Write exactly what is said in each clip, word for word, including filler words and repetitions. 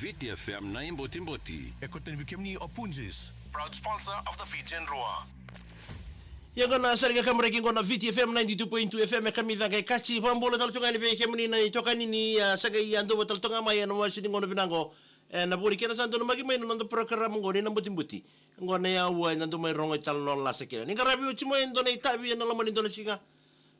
Viti F M na iBotiboti. E koto ni vei kemuni o Punjas, proud sponsor of the Fijian Drua. Ia qo na sala ga kaburaki qo na Viti F M ninety-two point two F M e kamica qai kaci. Vakabula tale tu ga yani vei kemuni na itokani ni, a, sa qai, a, dua tale tu ga mai ena wasi ni gauna vinaka qo. Ena vuku ni kena sa donumaki mai na noda program qo ni na Botiboti. Qo na aua eda dau mai rogo italanoa lasa kina. Ni qaravi oti mai e dua na itavi ena loma ni dua na siga.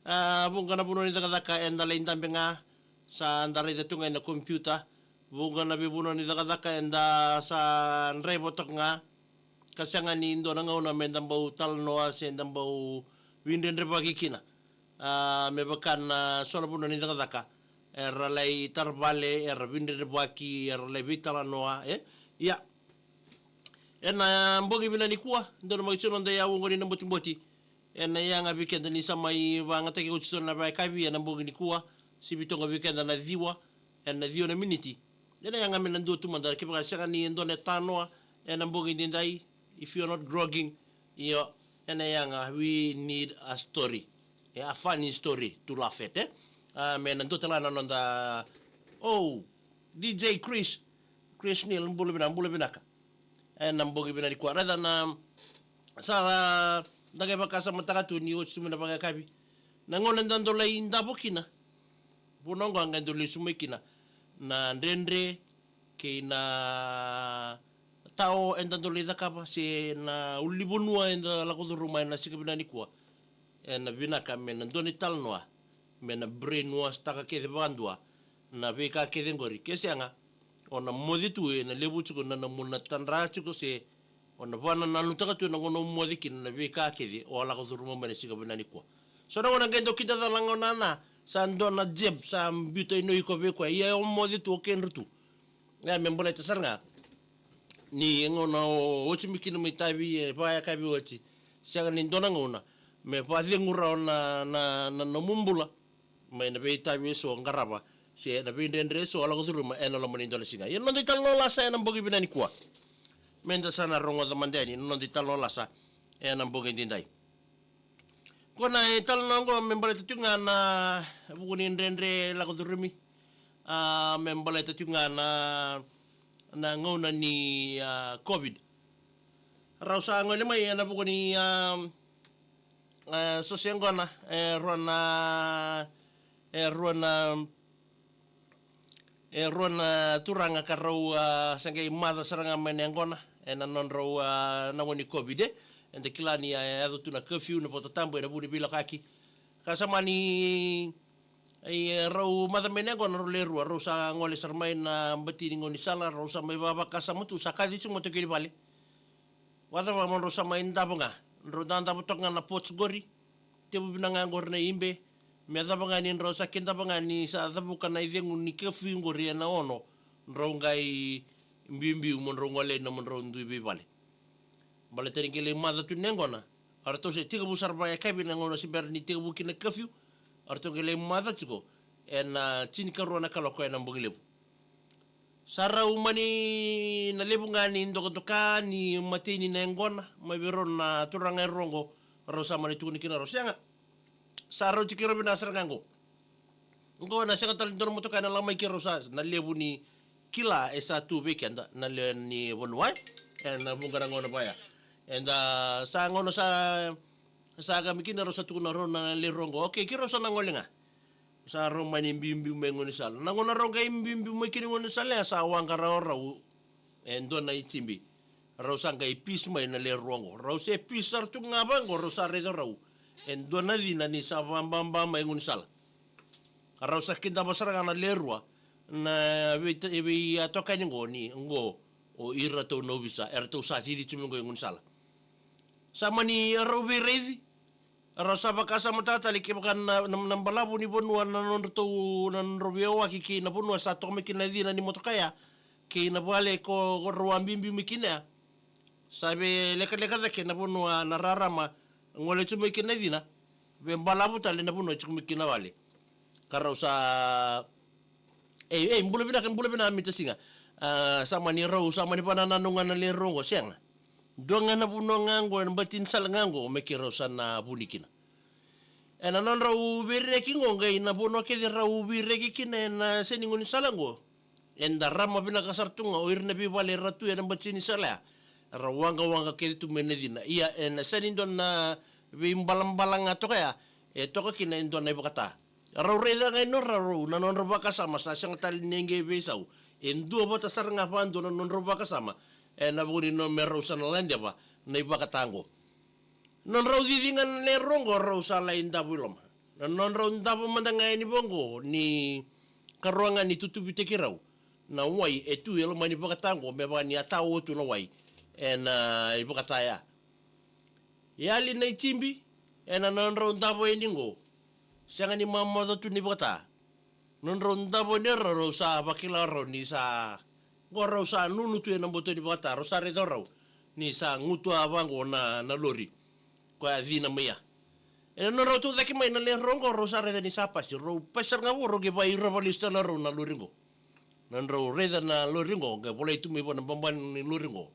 A, vuqa na vanua ni cakacaka eda lai dabe ga. Sa da raica tu ga ena computer. Vuqa na veivanua ni cakacaka eda sa draiva toka ga. Ka sega ni dua na gauna meda bau talanoa se da bau veidredrevaki kina. A, me vaka na so na vanua ni cakacaka era lai tara vale, era veidredrevaki, era lai veitalanoa, e? Ia. Ena bogi vinaka nikua, donumaki tiko na noda aua qo ni na Botiboti. Ena yaga vei keda ni sa mai vakayagataki oti tiko na vakayakavi ena bogi nikua, sivi toka vei keda na ciwa, ena ciwa na miniti. Ena yaga me na dua tu mada, kevaka sega ni dua na tanoa ena bogi edaidai, if you're not grogging, io, ena yaga, we need a story. E, a funny story to laugh at, e? A, me na dua tale ga na noda, oh, D J Chris, Chris Neil, bula vinaka, bula vinaka. Ena bogi vinaka nikua. Raica na, sa da qai vakasamataka tu ni oti tu mai na vakayakavi. Na gauna eda dau lai davo kina. Vanua qo a qai dau lesu mai kina na dredre kei na tao eda dau lai cakava se na ulunivanua eda lako curuma ena siga vinaka nikua. Ena vinaka me na dua na italanoa me na brainwash taka kece vakadua na veika kece qori. Ke sega, o na moce tu ena levu tiko na nomu na tadra tiko se o na vakanananutaka tu ena gauna o moce kina na veika kece o a lako curuma mai na siga vinaka nikua. So na gauna qai dau kidacala gauna na sa dua na jab sa biuta i noi iko vei koya, ia o moce tu o kedra tu. Ia me baleta sara ga ni gauna o oti mai kina mai itavi, e vakayakavi oti, sega ni dua na gauna me vakacegu rawa na, na, na nomu bula mai na veitavi eso o qarava se na veidredre eso o lako curuma ena loma ni dua na siga. Ia na noda italanoa lasa ena bogi vinaka nikua, meda sa na rogoca mada yani na noda italanoa lasa ena bogi edaidai. Qo na italanoa qo me baleta tiko ga na vuku ni dredre lako curumi. A, me baleta tiko ga na, na gauna ni, a, COVID. Rau sa gole mai ena vuku ni, a, a, sose qo na, e rua na, e rua na, e rua na turaga ka rau, a, sa qai maca sara ga mai na yaqona ena nodrau, a, na gauna ni COVID, e. Eda kila ni, a, e yaco tu na curfew, na Votutabu, ena vuku ni veilakoyaki. Ka sa mani, e, rau maca mai na yaqona rau le rua, rau sa gole sara mai na bati ni gaunisala, rau sa mai vakavakasama tu, sa kaci tiko mo toki ni vale. Vakacava mo drau sa mai davo ga? Drau dadavo toka ga na porch qori. Tevu vinaka ga qori na ibe. Me cava ga ni drau sa kidava ga ni sa cavuka na icegu ni curfew qori ena ono, drau qai biubiu mo drau gole ina mo drau dui veivale. Baleta ni qai lai maca tu na yaqona. O ratou se tekivu sara vakayakavi na gauna se bera ni tekivu kina curfew. O ratou qai lai maca tiko ena tinikarua na kaloko ena bogi levu. Sa rau mani na levu ga ni dokadoka ni mateni na yaqona mai vei rau na turaga e rua qo, rau sa mani tukuni kina rau, sega. Sa rau tiko rau vinaka sara ga qo. Qo na sega tale ni dua na motoka ena lako mai kei rau, sa na levu ni kila e sa tu vei keda na lewe ni vanua, e. Ena vuqa na gauna vaya. Eda sa gauna sa, sa kami kina rau sa tukuna rau na le rua qo, okay, kei rau sa na gole ga. Sa rau mani biubiu mai gaunisala. Na gauna rau qai biubiu mai kina gaunisala, e sa waqa rau rau e dua na itibi. Rau sa qai pisi mai na le rua qo. Rau se pisi sara tu ga vaqo, rau sa raica rau e dua na cina ni sa vababa mai gaunisala. Rau sa kidava sara ga na le rua na vei, vei, a, tokani qo ni qo o iratou na ovisa, eratou sa cici tu mai qo e gaunisala. Sa mani rau veiraici. Rau sa vakasamataka tale kevaka na, na, na balavu ni vanua na nodratou, na nodrau veiyawaki kei na vanua sa toka mai kina na cina ni motoka ya, kei na vale ko, ko rau a biubiu mai kina ya. Sa veilekaleka cake na vanua na rarama gole tu mai kina na cina. Veibalavu tale na vanua e tiko mai kina vale. Ka rau sa Ei, ei, bula vinaka, bula vinaka Mita Siga. A, sa mani rau, sa mani vakanananu ga na le rua qo, sega. Dua ga na vanua ga qo, ena bati ni sala ga qo, me keirau sa na vuni kina. Ena nodrau veireki qo, qai na vanua kece rau veireki kina ena seni gaunisala qo. Eda rama vinaka sara tu ga o ira na veivale era tu ena bati ni sala ya. Ra waqawaqa kece tu mai na cina. Ia, ena sega ni dua na veibalabala ga toka ya, e toka kina e dua na ivakata. Rau raica ga e nodrarau na nodrau vakasama, sa sega tale ni qai veisau. E dua vata sara ga vakadua na nodrau vakasama. Ena vuku ni nona me rau sa na ladeva na ivakata oqo. Nodrau cici ga na lewe rua oqo rau sa lai davo i loma. Na nodrau davo mada ga yani vaqo ni karua ga ni tutuvitaki rau na wai e tu e loma ni vakata oqo, me vaka ni a tao tu na wai ena ivakata ya. Yali na itibi ena nodrau davo yani qo. Sega ni mamaca tu ni vakata. Nodrau davo ni rau, rau sa vakila rau ni sa, qo rau sa nunu tu ena boto ni vakata, rau sa raica rau ni sa gutuva vaqo na, na lori. Koya a cina mai ya. Ena nodrau tucake mai na lewe rua qo, rau sa raica ni sa pasi, rau pasi sara ga vua, rau qai vakairova lesu tale na rau na lori qo. Nodrau raica na lori qo, qai volai tu mai vua na babana ni lori qo.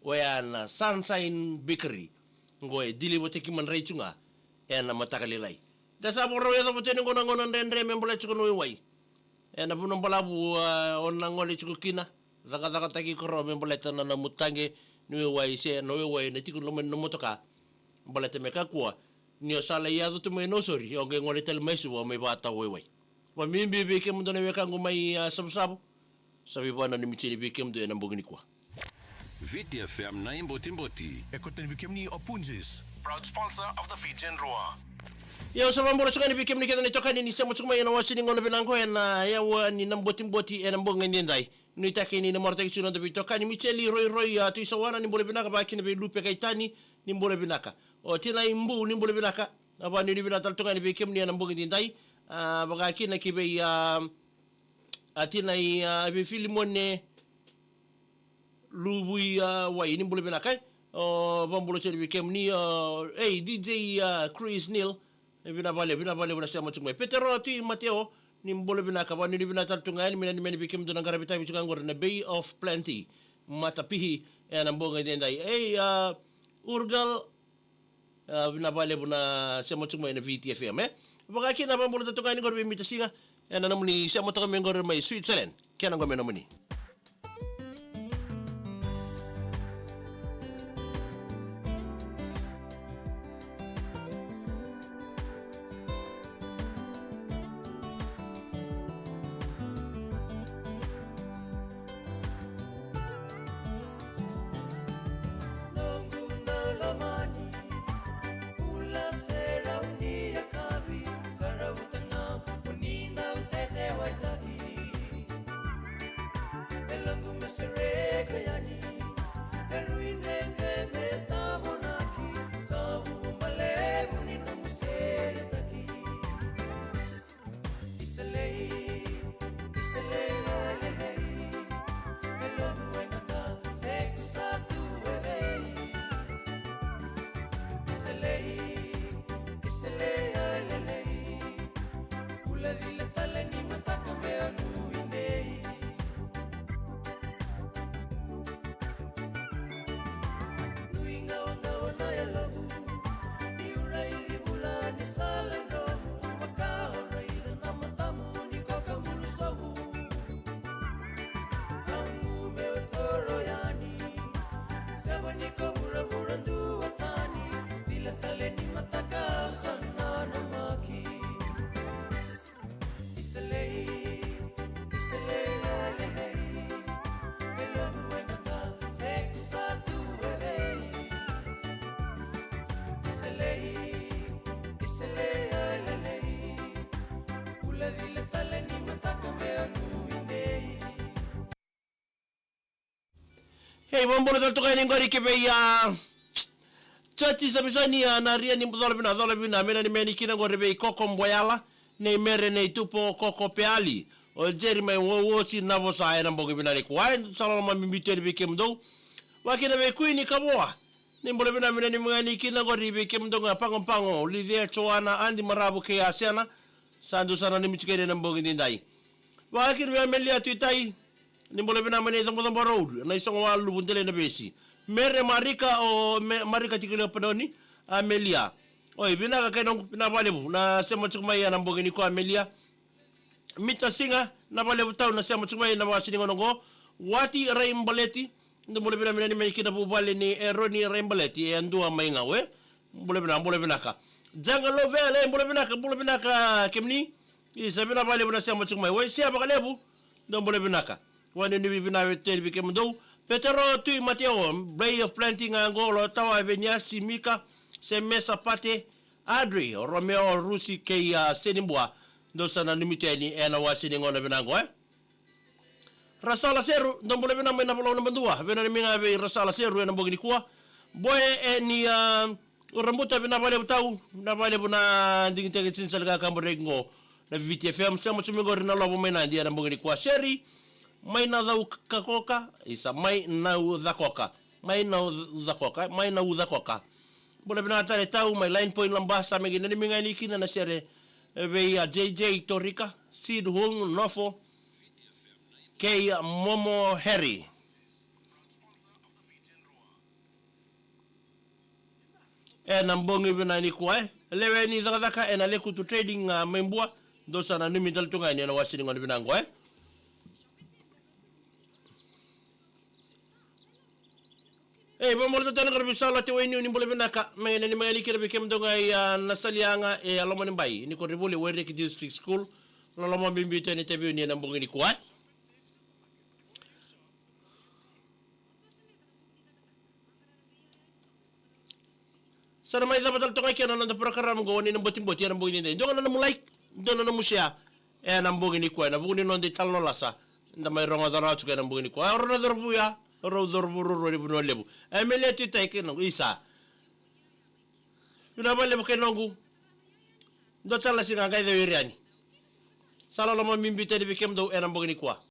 Oya na Sunshine Bakery. Qo e deliver-taki madrai tu ga ena mataka lailai. Da sa vakarau yaco vata yani qo na gauna dredre me baleta tiko na waiwai. Ena vanua balavu, a, o na gole tiko kina. Cakacakataki ko rau me baleta na nomu taqe ni waiwai se na waiwai na tiko loma ni nomu motoka. Baleta me kakua ni o sa lai yaco tu mai Nausori, o qai gole tale mai Suva me vakatau waiwai. Vakabibi vei kemudou na wekaqu mai, a, Savusavu. Sa veivakananumi tiko yani vei kemudou ena bogi nikua. Viti F M na iBotiboti. E kauta yani vei kemuni o Punjas, proud sponsor of the Fijian Drua. Ia, au sa vakabula tiko yani vei kemuni kece na itokani ni sema tiko mai ena wase ni gauna vinaka qo ena yawa ni Na Botiboti ena bogi edaidai. Nuitaki ni na marataki tiko na noda veitokani Micheli Roiroi, a, Tuisawana, ni bula vinaka, vakakina vei Lupe Kaitani, ni bula vinaka. O Tinai Bu, ni bula vinaka. A, vakanuinui vinaka tale tu ga yani vei kemuni ena bogi edaidai. A, vakakina ki vei, a, a Tinai, a, vei Filimone Luvui, a, Wai, ni bula vinaka, e. O, vakabula tiko yani vei kemuni, o, ei, D J, a, Chris Neil, e, vinaka vakalevu, vinaka vakalevu na sema tiko mai. Petero Tui Mateo, ni bula vinaka, vakanuinui vinaka tale tu ga yani, me nanumi yani vei kemudou na qaravi tavi tiko ga qori na Bay of Plenty, Matapihi, ena bogi edaidai. Ei, a, Urgal, A, vinaka vakalevu na sema tiko mai na Viti F M, e. Vakakina vakabula tale tu ga yani qori vei Mita Siga, ena nomuni sema toka mai qori mai Switzerland. Kena qo me nomuni. Noqu na lomani, bula se rau ni yakavi, sa rauta ga mo ni dau tete waitaki. E lako me sereka yani, e rui dredre me tavonaki, sa vua balevu ni nomu seretaki. Isalei, Isalei, Isalei, e logu e gata, se sa tu e vei. Isalei, Isalei, Isalei, bula cila tale ni mataka me a nui nei. Nui qawaqawa na yaloqu, niu raici bula ni sa ladromu, vaka o raica na matamu ni koka bulu sobu. Au gu meu toro yani, sema ni ko vuravura duatani, cila tale ni mataka sa nanamaki. Isalei, Isalei, Isalei, e logu e gata, se sa tu e vei. Isalei, Isalei, Isalei, bula cila tale ni mataka me a nui nei. Ei, vakabula tale toka yani qori ki vei, a, Judge Samisoni, a, na ria ni cola vina, cola vina, me nanumi yani kina qori vei Koko Boyala, nei Mere, nei Tupo, Koko Peali, o Jeri mai Wauosi, Navosa, ena bogi vinaka nikua, e sa loloma bibi tu yani vei kemudou. Vakakina vei Kuini Kavoa, ni bula vina, me nanumi yani kina qori vei kemudou ga Pagopago, Lidia, Joana, Adi Maravu kei Asena, sa dou sa nanumi tiko yani ena bogi edaidai. Vakakina vei Amelia Tuitai, ni bula vinaka mai na iCobocobo Road, na isogo walu Delai na vesi. Mere Marika, o Me-, Marika tiko i Lewe Panoni, Amelia. Oi, vinaka kei noqu, vinaka vakalevu na sema tiko mai ena bogi nikua, Amelia. Mita Siga, na vale vutau na sema tiko mai na wase ni gauna oqo. Wati Raibaleti, dou bula vinaka mai na ni mai kina vuvale ni Eroni Raibaleti, e dua mai Gau e. Bula vinaka, bula vinaka. Janga Lovele, bula vinaka, bula vinaka, kemuni. Isa vinaka vakalevu na sema tiko mai. Waisia vakalevu, dou bula vinaka. Wani ni vinaka vei teni vei kemudou. Petero Tui Mateo, Bay of Planting, Angolo, Tawa Veniasi, Mika, Semesa Pate, Adri, Romeo, Rusi, kei a Senibua. Dou sa nanumi teni, ena wase ni gauna vinaka oqo e. Rasala Seru, dou bula vinaka mai na Valau na Badua. Vinaka ni mai ga vei Rasala Seru ena bogi nikua. Boe e ni, a, Rabuta, vinaka vakalevu tau, vinaka vakalevu na digitaki tini sali ka kabureki qo. Na Viti F M, sema tiko mai qori na Lovo mai Nadi ena bogi nikua. Seri, mai na Cau Kakoka, isa mai na Ucakoka. Mai na Ucakoka, mai na Ucakoka. Bula vinaka tale tau, mai Line Point Labasa, me qi nanumi ga ni kina na sere. E vei a J J Torika, Sid Hung, Nofo, kei Momo Harry. Ena bogi vinaka nikua e. Lewe ni cakacaka ena Lekutu Trading, a, mai Bua. Dou sa nanumi tale tu ga yani ena wase ni gauna vinaka oqo e. E, vamolata tale qara vei Salote Wainiu, ni bula vinaka. Me nanumi ga ni kina vei kemudou ga i, a, Nasaliaga e Lomanibai, Nikorivuli, Waireki District School. Loloma bibi tu yani tavi ni ena bogi nikua e. Sa na mai cava tale toka ga kina na noda program qo ni na botiboti ena bogi ni dai. Dua ga na nomu like, dua na nomu share. Ena bogi nikua, ena vuku ni noda italanoa lasa. Da mai rogoca rawa tiko ena bogi nikua. Au rau na cauravou ya, rau cauravou ruarua ni Vanua Levu. E, me letu i tai kei noqu, isa. Vinaka vakalevu kei noqu. Dua tale na siga qai cau iri yani. Sa loloma bibi tu yani vei kemudou ena bogi nikua.